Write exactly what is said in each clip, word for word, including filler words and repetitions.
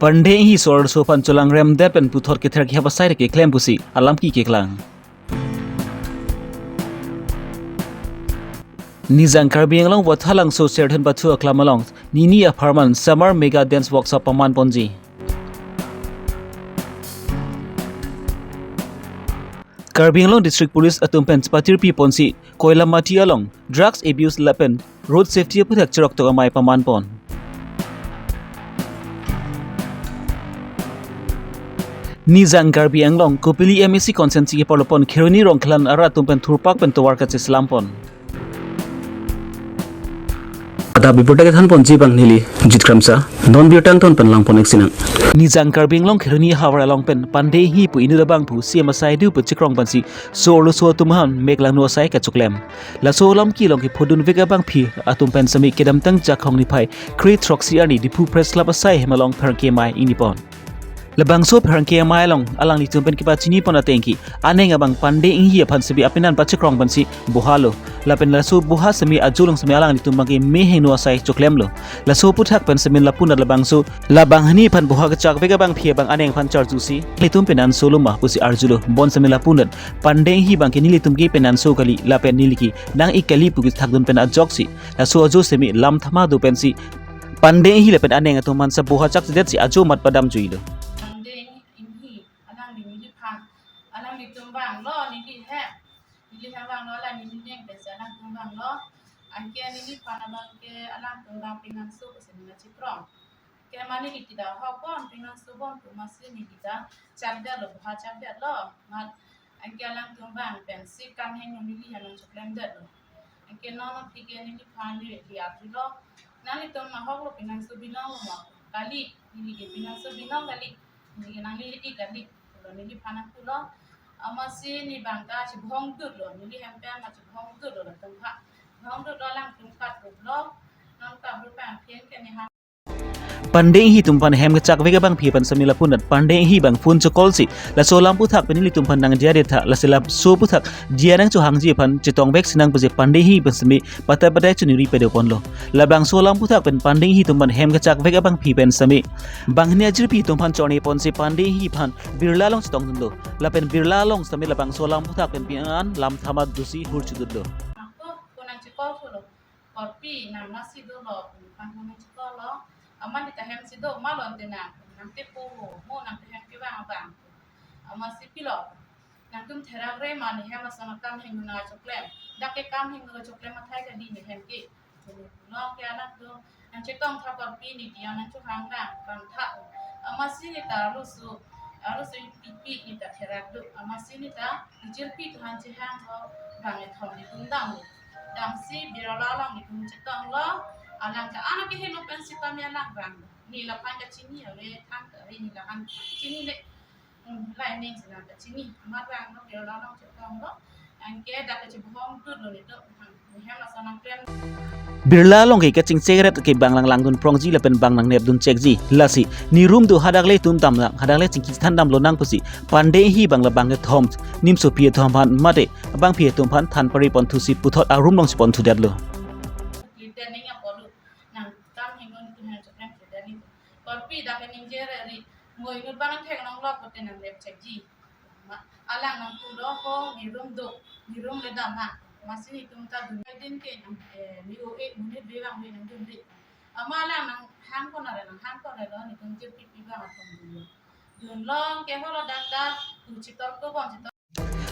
Pande Enghi so-arloso aphan chelangrem det pen puthot kether kehap asai keklem pusi alam keklang. Nijang Karbi Anglong Vathalangso Serthen Pathu Aklam along nini apharman Summer Mega Dance Workshop paman ponji. Karbi Anglong District Police atum pen chepatirpi ponsi Koilamati along drugs abuse lapen road safety aphuthak cheroktok amei paman pon. Nijang Karbi Anglong Kopili M A C constituency kepalopon Kheroni Rongkhelan arat atum pen thurpak pen tovar kacheselam pon. Adap birta kethan ponji abang neli Jit Kramsa, non birta angton pen lang pon-ik sinang. Nijang Karbi Anglong Kheroni havar along pen Pande Enghi pu inut abang pu C M asai do pu chekrong pensi so-arloso atum aphan mek langno asai kachoklem. Laso alam kelong kephodun vek abangphi atum pen semi kedamtang Jakhong niphai kre throksi arni Diphu Press Club asai hem along pherangke amei ingni pon. Labangso pherangke amei along alanglitum pen kepachini pon ateng ke aneng abang Pande Enghi aphan semi apenan pachekrong pensi boha lo. Lapen laso boha semi ajo along semi alanglitum abang ke mehingno asai choklem lo. Laso aphuthak pen semi lapunat labangso labang hani aphan boha kechak vek abangphi abang aneng aphan charjusi, "Ilitum penan solo ma?" pusi arjulo. Bon semi lapunat Pande Enghi abang ke, "Nelitum ke penan so kali, lapen neli ke nang-ik kali," pu kethakdun pen ajoksi laso ajo semi lam thama do pensi Pande Enghi lapen aneng atum aphan sa boha chakchedetsi ajo amat padamjuilo. Pande Enghi, alangli neliphan, alanglitum abang lo neli hem, neli hem abang lo, alang neli neng pensi alangtum abang lo. Anke neliphan abang ke alangtum abang penan so pusi neli chekrong. Ke mane neli ta hok bon, penan so bon pu, amatsi neli ta chakdetlo, boha chakdetlo. Mat anke alangtum abang pensi kam hingno neli hem nangchoklemdetlo. Anke non non thik ke neliphan neli arjulo, "Nanglitum ahok lo penan so binong lo ma?" "Kali, neli ke penan so binong kali. Neli ke nang neli-ik kali," pulo neliphan nangpulo. Amatsi ne abang ta chibhong dutlo, neli hem pen ma chibhong dutlo latum aphan. Bhong dutlo alangtum kat dutlo. Non kat dut pen aphi ke ne han Pande Enghi atum aphan hem kechak vek abangphi aphan semi lapunat Pande Enghi abang phone checall si laso alam aphuthak pen nelitum aphan nangdiya detha, lasi laso aphuthak diya nangchohangji aphan chetong vek sinang pusi Pande Enghi aphan semi patai patai choningri pado ponlo. Labangso alam aphuthak pen Pande Enghi atum aphan hem kechak vek abangphi pen semi banghini ajirpi atum aphan chorni ponsi Pande Enghi aphan birla along chetongdunlo. Lapen birla along semi labangso alam aphuthak pen penan lam thama dosi hur chodutlo. Ako, ako nangchecall thulo. Korpi, nang masi dolo, nang ako nangchecall lo. Amat ne ta hem si do ma lo ante nang, nang tepo ho, mo nang ta hem kevang abang. Amatsi pilo, nangtum therak re ma ne hem ason akam hingno nangchoklem. Dak ke kam hingno choklem athai kali ne hem ke. Pulo ke alangtum, nangchetong tha Korpi, ne diya nangchohang nang, bang tha. Amatsi ne ta arloso, arloso pipi ne ta therak do. Amatsi ne ta nejirpi atum aphan chehanglo, bang kethom netum damlo. Damsi birla along netum chetonglo, alang ta anak ke helo pensi kami alang rang. Ne laphan kachini ave, thang ta ave, ne laphan chinine. Hmm, lai ning sena kachini. Amat rang lo birla along chetonglo. Anke dak kachibhong dutlo netum. Hmm, ne hem lason nangklem. Birla along ke kachingchek ret ke bang lang langdun prongji lapen bang nangnepdun chekji. Lasi ne room do hadak le tum dam lang, hadak le chingki than damlo nang pusi Pande Enghi abang labang kethom nimsopi atum aphan mate abangpi atum aphan than pari ponthusi puthot a-room along si ponthudetlo. Lite ning apolu, nang kam hingno netum hem choklem lite ning. Korpi dak ke ningje re ri, mo inut abang nangthek nang lok pote nangnep chekji. Ma, alang nangpulo ho, ne room do, ne room le dam ha. Amatsi netum ta dun din ke nang, eh, ne o e, monit bevang ve nangdun de. Amat alang nanghang pon are, nanghang pon arelo, netum jirpi pi abang atum dunlo. Dunlo ke holo dak ta, tu chitor ko bom chitor.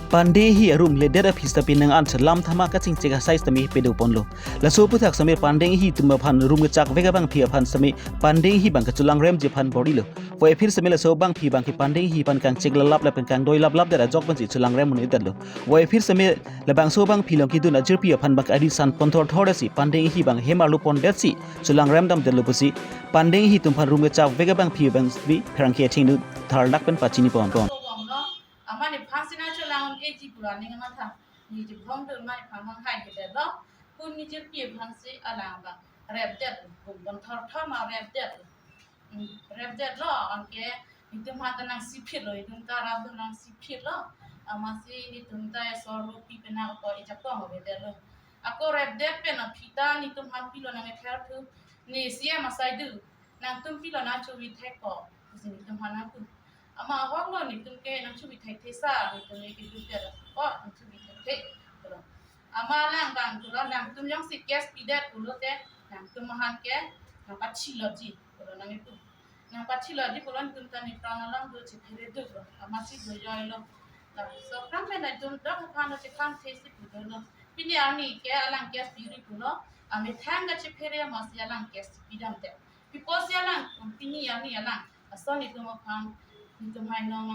Pande Enghi a-room ledet aphi seta penang an si lam thama kachingchek asai sitame pado ponlo. Laso aphuthak sitame Pande Enghi atum aphan room kechak vek abangphi aphan sitame Pande Enghi abang ke chelangremji aphan bor-ilo. Puvoiphit sitame laso abangphi abang ke Pande Enghi aphan kangchek laplap lapen kangdoi laplap det ajok pensi chelangrem un-edetlo. Puvoiphit sitame labangso abangphi along kedun ajirpi aphan abang ke adi san pon thorthor si Pande Enghi abang hem arlo pondetsi chelangrem damdetlo pusi Pande Enghi atum aphan room kechak vek abangphi abang si pherangke athengno tharlak pen pachini pon pon. Amat nephan si nangchelang un-eji pu aning amatha. Ne chibhong dut amat nephan nanghai kedetlo. Pun nejirpi aphan si alang abang repdet, pun pon thorthor ma repdet. Hmm, repdetlo, anke netum aphan ta nangsiphitlo, netum ta rapdun nangsiphitlo. Amatsi netum ta esor lo pi pen ako ijakong avedetlo. Ako repdet pen aphi ta netum aphan pilo nangkether thu, ne C M asai do, nangtum pilo nangchovi thek ko. Pusi netum aphan nangpu. Amat ahoklo, netum ke nangchubithek thekthek sa, netum ke dupiar ko nangchubithek thekthek pulo. Amat alang abang pulo, nangtum jongsi case pidet pulote, nangtum aphan ke nangpachilo ji pulo nangkipu. Nangpachilo ji pulo, netum ta nephrang along do chephere duklo. Amatsi do joilo. Laso aphrang pen netum dok aphan do chekam thesi pu dolo. Pini arni ke alang case piri pulo. Amethang kachephere amatsi alang case pidamde. Pi apotsi alang, pini arni alang ason netum aphan, netum hai nong,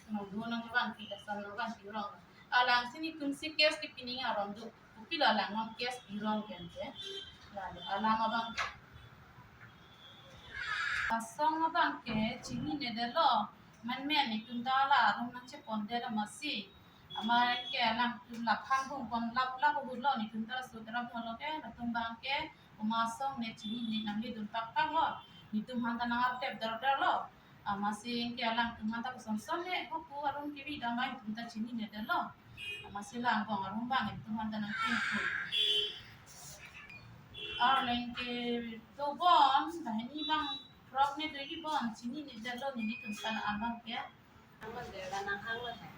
nong, nong, nong van pi, ason nong van pi rong. Alangsi netumsi case kepi ning aron do. Kopilo alang nong case pi rong ke ante. Lalo alang abang, asong abang ke chininedetlo. Menmen netum ta la arum nangchepondet amatsi. Amat ke alangtum la aphan hung pon lap lap ahutlo, netum ta la so terap holo ke, latum abang ke, komat asong ne chinine nanglidun pakpaklo, netum aphan ta nang-update dardar-lo. Amatsi ke alangtum aphan ta koson son ne, hopu arum kebi damai netum ta chininedetlo. Amatsi la angbong arum abang netum aphan ta nangkungkung. Arleng ke dobon, banghini abang prok ne doji bon, chininedetlo, nelitum ta la abang ke. Hanglo, berda nanghanglo he.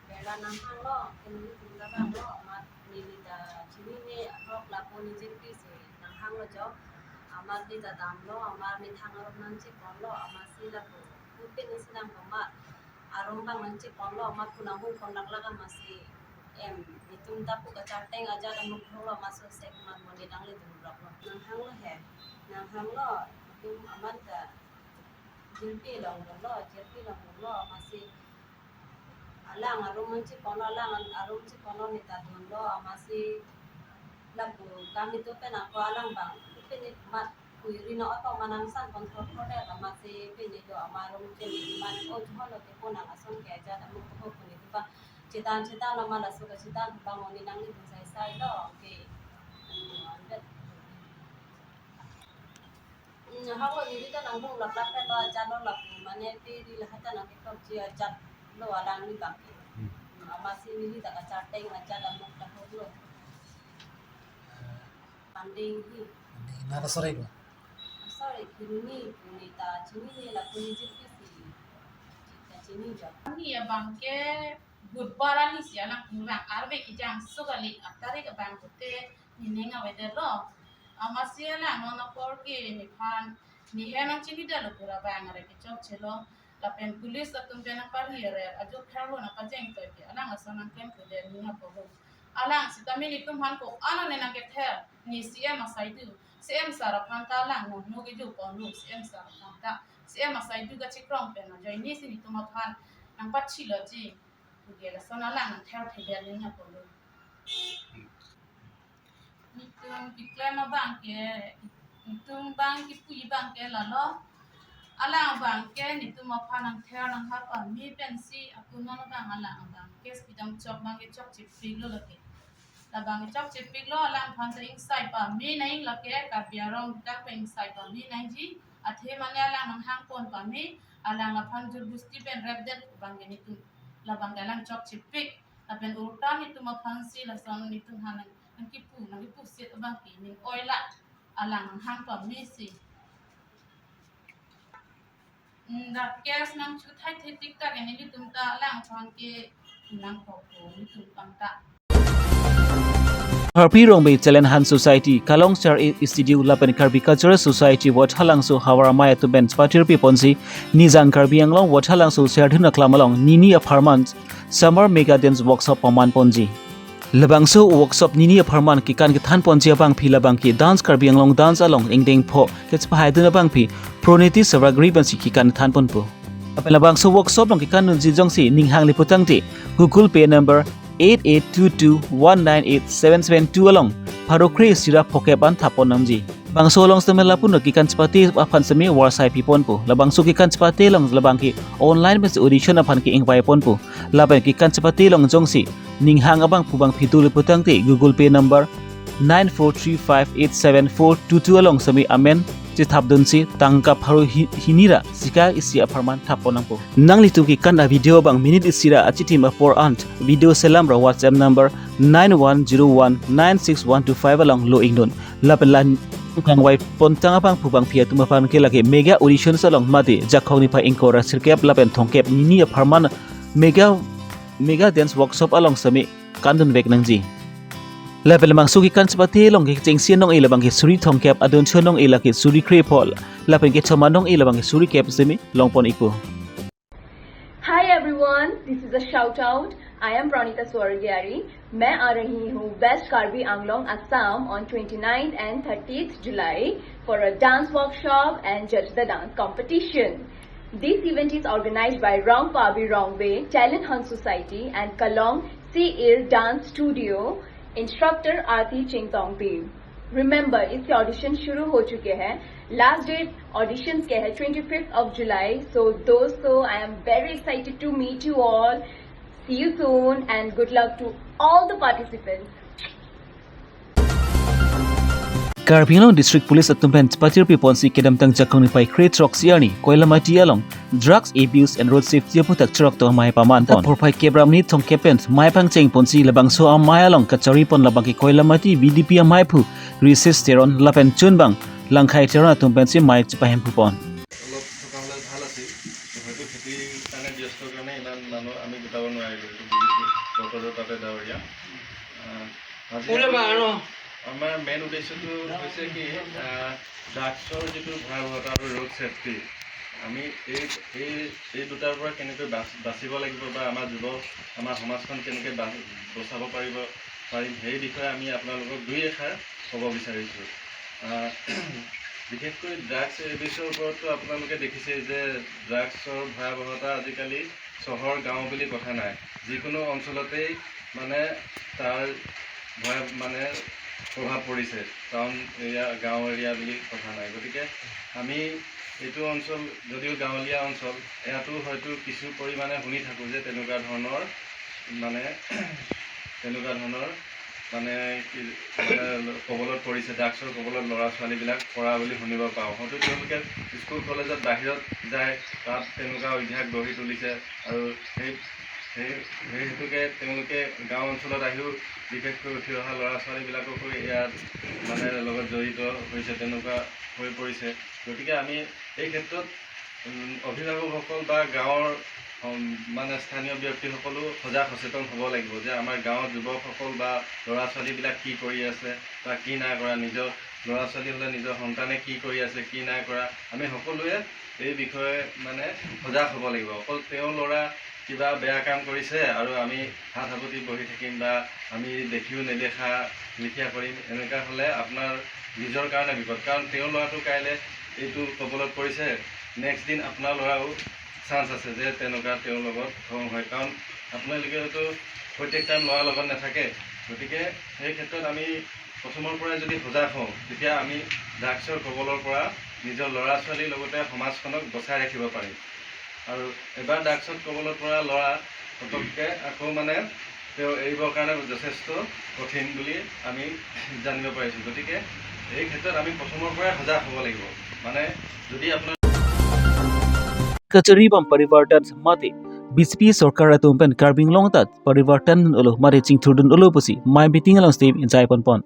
Berda nanghanglo, ke nelitum ta damlo, amat neli ta chinine ahok lapu nijin pisi nanghanglo jo. Amat neli ta damlo, amat methang arum nangcheponlo, amatsi lapu. Pulpit nisi nang amat arum abang nangcheponlo, amat pu nanghung pon laklak amatsi. Em, netum ta pu kacharteng ajat amuk thoklo, amat so sek man mone nanglidun roklo. Nanghanglo he. Nanghanglo, netum amat ta jirpi along dunlo, jirpi along dunlo, amatsi alang arum nangcheponlo, alang arum cheponlo ne ta dunlo, amatsi lapu kami to pen ako alang abang, pini mat kui rina oto manang san pon thor thor det, amatsi pini do amat arum pini mat o jholo ke ponang ason ke ajat amuk to pini to abang chetan chetan lo, amat laso ke chetan abang oni nanglidun sai sailo ke. Hmm, hako neli ta nanghung laklak ta ajatlo lapu, mane piri lahai ta nangketok ji ajatlo alangli abang ke. Hmm. Hmm, amatsi neli ta kacharteng ajat amuk ta hoklo. Pandeng hi. Pandeng, nara sorry ba? Sorry, kiruni, kiruni ta chinine lapu nijin pisi. Chita chini jo. Arni abang ke Budbar arnisi alang kurang arve kejang so kali atarik abang pute nening avedetlo. Amatsi alang non apor ke nephan nehem nangchinidetlo pura abang are kechokchelo. Lapen police atum pen nangpari rer ajo pherlo nangpajeng toike alang ason nangklem pudet ning apoho. Alang sitame netum aphan ko-an ne nangkether, ne C M asai do, C M sir aphan ta alang non no kejo ponlo, C M sir aphan ta, C M asai do kachikrong pen ajoine si netum aphan nangpachilo ji. Puke lason alang nangther thedet ning apoho. Netum keklem abang ke, netum abang kipu abang ke lalo. Alang abang ke netum aphan nangther nanghap pame pensi ako non abang alang abang case pidam chok abang ke chokchepiklo lake. Labang ke chokchepiklo, alang aphan ta ingsai pame nang lake, Karbi arong ta pen ingsai pame nangji. Athe mane alang nanghang pon pame, alang laphan jur gusti pen repdet abang ke netum. Labang ke alang chokchepik. Lapen urta netum aphansi lason netum aphan nang, nangkipu, nangkipu set abang ke ning oila alang nanghang pamesi. Hmm, dak case nangchuthai thetik ta ke nelitum ta alang aphan ke nang poko netum aphan ta. Karbi Rongbe Talent Hunt Society, Kalong C R A Studio lapen Karbi Cultural Society Vothatlangso havar amei atum pen chepatirpi ponsi, Nijang Karbi Anglong Vothatlangso Serdihun Aklam along nini apharman Summer Mega Dance Workshop paman ponji. Labangso workshop nini apharman kekan kethan ponji abangpi labang ke Dance Karbi Anglong Dance along ingdeng pho kechepahaidun abangpi Proniti Savagri pensi kekan than ponpo. Lapen labangso workshop along kekan dunji jongsi ning hangli putangte Google Pay number eight eight two two one nine eight seven seven two along pharo kre-isi ra phokep an thap pon nangji. Bangso along sitame lapu non kekan chepate aphan sitame varsai pi ponpo. Labangso kekan chepate along labang ke online pensi audition aphan ke ingvai ponpo. Lapen kekan chepate along jongsi ning hang abang pu abangpi dole putangte Google Pay number nine four three five eight seven four two two along sitame amen chethap dunsi tangka pharo hi-, hini ra sika isi apharman thap pon nangpo. Nanglitum kekan a-video abang minute isi ra achitim apor an video selam ra WhatsApp number nine one zero one nine six one two five along lo ingdun. Lapen la Kangvai pontang abangphu bangphi atum aphan ke lake mega auditions along mate Jakhong niphai ingkoi ra sirkep lapen thomkep hini apharman mega mega dance workshop along seme kandun vek nangji. Lapen labangso kekan chepate along ke chengsi anong-e labang ke suri thomkep, adun chu anong-e lake suri krepho lapen kethom anong-e labang ke suri kep seme longpon ikpo. Hi everyone, this is a shout out. I am Pranita Swargiari. मैं आ रही हूँ West Karbi Anglong, Assam on twenty-ninth and thirtieth July for a dance workshop and judge the dance competition. This event is organized by Rong Pabi Rongbe Talent Hunt Society and Kalong Seer Dance Studio. Instructor Aarti Chingtongpi. Remember, इसके ऑडिशन शुरू हो चुके हैं. Last date auditions के है twenty-fifth of July. So दोस्तों, I am very excited to meet you all. See you soon and good luck to all the participants. Karbi Anglong District Police atum pen patirpi ponsi kedamtang Jakhong niphai kre-throksi arni Koilamati along Drugs Abuse and Road Safety aphuthak chirok to amei paman pon. Porphai kep ra minit thomkep pen mei pangcheng ponsi labangso amei along kachari pon labang ke Koilamati V D P ameiphu Risis Teron lapen chunbang Langkhai Teron atum pensi mei chepahemphu pon. অলপ থকা হ'লে ভাল আছিল। হয়তো খেতিৰ কাৰণে ব্যস্ত কাৰণে ইমান মানুহ আমি গোটাব নোৱাৰিলোঁ। এইটো বুজিছোঁ, বতৰো তাতে ডাৱৰীয়া। আহ, আজি ওলাবা আৰু। আমাৰ মেইন উদ্দেশ্যটো হৈছে কি, আহ, ড্ৰাগছৰ যিটো ভয়াৱহতা আৰু ৰোড ছেফটি, আমি এই এই এই দুটাৰ পৰা কেনেকৈ বাচ- বাচিব লাগিব বা আমাৰ যুৱ আমাৰ সমাজখন কেনেকৈ বাচ- বচাব পাৰিব পাৰিম, সেই বিষয়ে আমি আপোনালোকক দুই এষাৰ ক'ব বিচাৰিছোঁ। আহ, বিশেষকৈ ড্ৰাগছ এবিউজৰ ওপৰততো আপোনালোকে দেখিছেই যে ড্ৰাগছৰ ভয়াৱহতা আজিকালি চহৰ গাঁও বুলি কথা নাই, যিকোনো অঞ্চলতেই মানে তাৰ ভয়া মানে প্ৰভাৱ পৰিছে, টাউন এৰিয়া গাঁও এৰিয়া বুলি কথা নাই। গতিকে আমি এইটো অঞ্চল যদিও গাঁৱলীয়া অঞ্চল, ইয়াতো হয়তো কিছু পৰিমাণে শুনি থাকোঁ যে তেনেকুৱা ধৰণৰ মানে তেনেকুৱা ধৰণৰ মানে কি মানে কবলত পৰিছে, ড্ৰাগছৰ কবলত ল'ৰা ছোৱালীবিলাক পৰা বুলি শুনিব পাওঁ। হয়তো তেওঁলোকে স্কুল কলেজত বাহিৰত যায়, তাত তেনেকুৱা অভ্যাস গঢ়ি তুলিছে আৰু সেই সেই সেই হেতুকে তেওঁলোকে গাঁও অঞ্চলত আহিও বিশেষকৈ উঠি অহা ল'ৰা ছোৱালীবিলাককো ইয়াত মানে লগত জড়িত হৈছে, তেনেকুৱা হৈ পৰিছে। গতিকে আমি এই ক্ষেত্ৰত উম, অভিভাৱকসকল বা গাঁৱৰ উম, মানে স্থানীয় ব্যক্তিসকলো সজাগ সচেতন হ'ব লাগিব যে আমাৰ গাঁৱৰ যুৱকসকল বা ল'ৰা ছোৱালীবিলাক কি কৰি আছে বা কি নাই কৰা, নিজৰ ল'ৰা ছোৱালী হ'লে নিজৰ সন্তানে কি কৰি আছে কি নাই কৰা, আমি সকলোৱে এই বিষয়ে মানে সজাগ হ'ব লাগিব। অকল তেওঁ ল'ৰা কিবা বেয়া কাম কৰিছে আৰু আমি হাত সাবটি বহি থাকিম বা আমি দেখিও নেদেখা লিখীয়া কৰিম, এনেকুৱা হ'লে আপোনাৰ নিজৰ কাৰণে বিপদ। কাৰণ তেওঁৰ ল'ৰাটো কাইলৈ এইটো কবলত পৰিছে, নেক্সট দিন আপোনাৰ ল'ৰাও চান্স আছে যে তেনেকুৱা তেওঁৰ লগত খং হয়। কাৰণ আপোনালোকেতো প্ৰত্যেক টাইম ল'ৰাৰ লগত নাথাকে। গতিকে সেই ক্ষেত্ৰত আমি প্ৰথমৰ পৰাই যদি সজাগ হওঁ, তেতিয়া আমি ড্ৰাগছৰ কবলৰ পৰা নিজৰ ল'ৰা ছোৱালীৰ লগতে সমাজখনক বচাই ৰাখিব পাৰিম। আৰু এবাৰ ড্ৰাগছত কবলত পৰা ল'ৰা পটককৈ আকৌ মানে তেওঁ এৰিবৰ কাৰণে যথেষ্ট কঠিন বুলি আমি জানিব পাৰিছোঁ। গতিকে এই ক্ষেত্ৰত আমি প্ৰথমৰ পৰাই সজাগ হ'ব লাগিব। মানে যদি আপোনাৰ Kachari bom parivartan mate B J P sorkar atum pen Karbi Anglong arat parivartan dun olo mate chingthur dun olo pusi mei meeting along stem injai pon pon.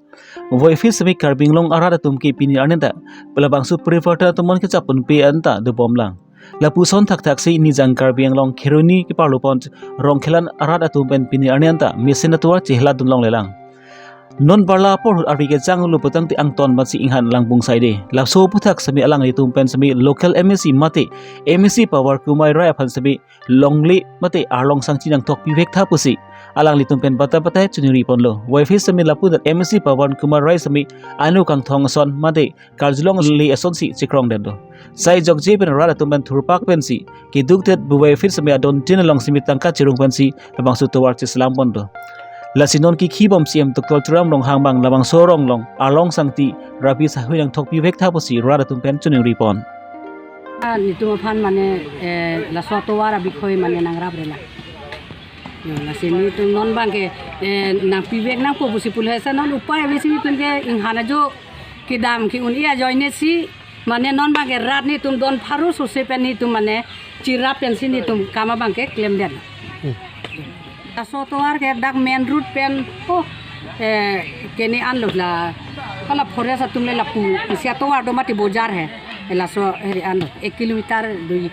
Voiphit seme Karbi Anglong arat atum ke pini arni ta labangso parivartan atum mon kechap ponpe anta dobom lang. Lapuson thakthak si nijang Karbi Anglong Kheroni keparlo pon Rongkhelan arat atum pen pini arni anta mesen atovar chehla dun longlelang. Non barla apor ahut arvi kejang lo putangte angton matsi inghan lang bung saide. Laso aphuthak seme alanglitum pen seme local M A C mate M A C Pawan Kumar Rai aphan seme longle mate arlong sangchi nangthokpi vek tha pusi alanglitum pen batai batai choningri ponlo. Voiphit seme lapu dat M A C Pawan Kumar Rai seme anu kangthong ason mate karjulong le asonsi chekrong den do. Sai jokje pen rat atum pen thurpak pensi keduk det bubai phit seme adon tin along seme tangka chirung pensi labangso tovar cheselam pon do. Lasi non kikhi bom C M Doctor Tuliram Ronghang bang labangso arong along arlong sangti rapi sahui nangthokpi vek tha pusi rat atum pen choningri pon. Ah, netum aphan mane, eh, laso tovar abikhoi mane nangrap rela. Yo, lasi netum non bang ke, eh, nangpi vek nangpo pusi pulo hesa non upai avesi netum ke inghan ajo kedam ke-un-e ajoine si mane non bang ke rat netum don pharo sose pen netum mane chirap pensi netum kam abang ke klemdet. Laso tovar ke dak main road pen, oh, eh, kene anlo la Hala forest atum le lapu, isi atovar do mati bojar he. Laso area ano, ek kilometer do.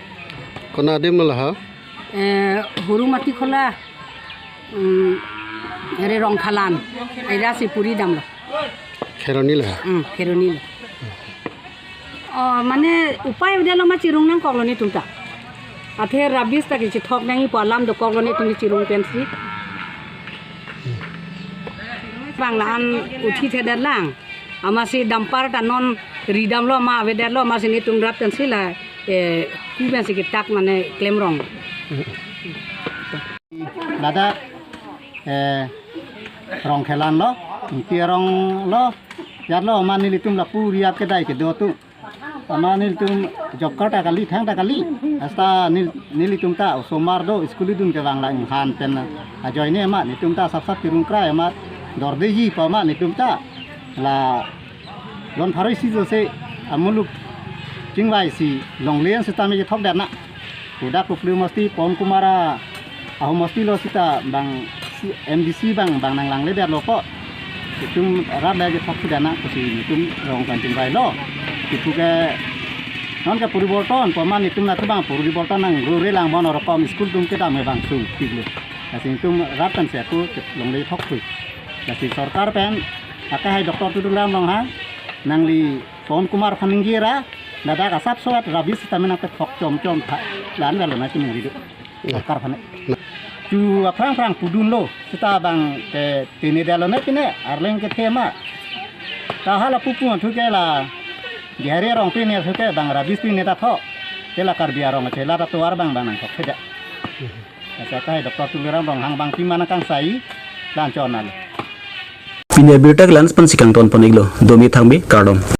Konat adim lo ha? Eh, Hurumati Khola, um, ere Rongkhalan, area si puri damlo. Kheroni lo ha? Hmm, Kheroni lo. Oh, mane upai udah lo ma chirung nangkoklo netum ta. Athe rabies ta kechethok nangji pu alam dokoklo netum kechirung pensi. Bang la-an uthi thedet lang. Amatsi dumper ta non ridamlo ma avedetlo amatsi netum rat pensi la, eh, ku pensi ketak mane klemrong. Ladak, eh, Rongkhalan lo, Ingti Arong lo, yat lo ma nelitum lapu riap kedai kedo atum. Ama nelitum job card ta kali, thang ta kali. Hasta nel-, nelitum ta osomar do, school idun kevang la inghan pen ajoine ma, netum ta sap sap tirung krai ma, dordiji pa ma netum ta. La don pharo isi jose amuluk chingvai si longle an sitame kethok dan na. Kodak Kopili mosti Pon Kumar a, ahum mosti lo sita bang si M D C bang, bang nanglangle detlo po. Itum rat le kethok si dan na pusi itum rong kan chingvai lo. Ipu ke non ke poriborton, paman itum na tu bang poriborton nang rure lang mon rokom school atum kedam bang su tiglo. Lasi itum rat kan si aku longle thok tu. Lasi sorkar pen akehai Doctor Tuliram Ronghang nangli Pon Kumar aphan ningje ra, ladak asap sowat rabies sitame nangkethok chom chom tha, la-an velo na chiningri do. Sorkar aphan. Chu aphrang phrang pudunlo, sita bang ke tene detlo ne pine, arleng kethe ma. Ta hala pupu thu ke la, Bihari arong pine thu ke bang rabies pine ta tho. Ke la Karbi arong che la ta tovar bang bang nangkok theja. Asa kai Doctor Tuliram Ronghang bang pima nangkangsai, lan chon nalo. Pini abirta ke la-an pensi kangton pon iklo, domi thangbi kardom.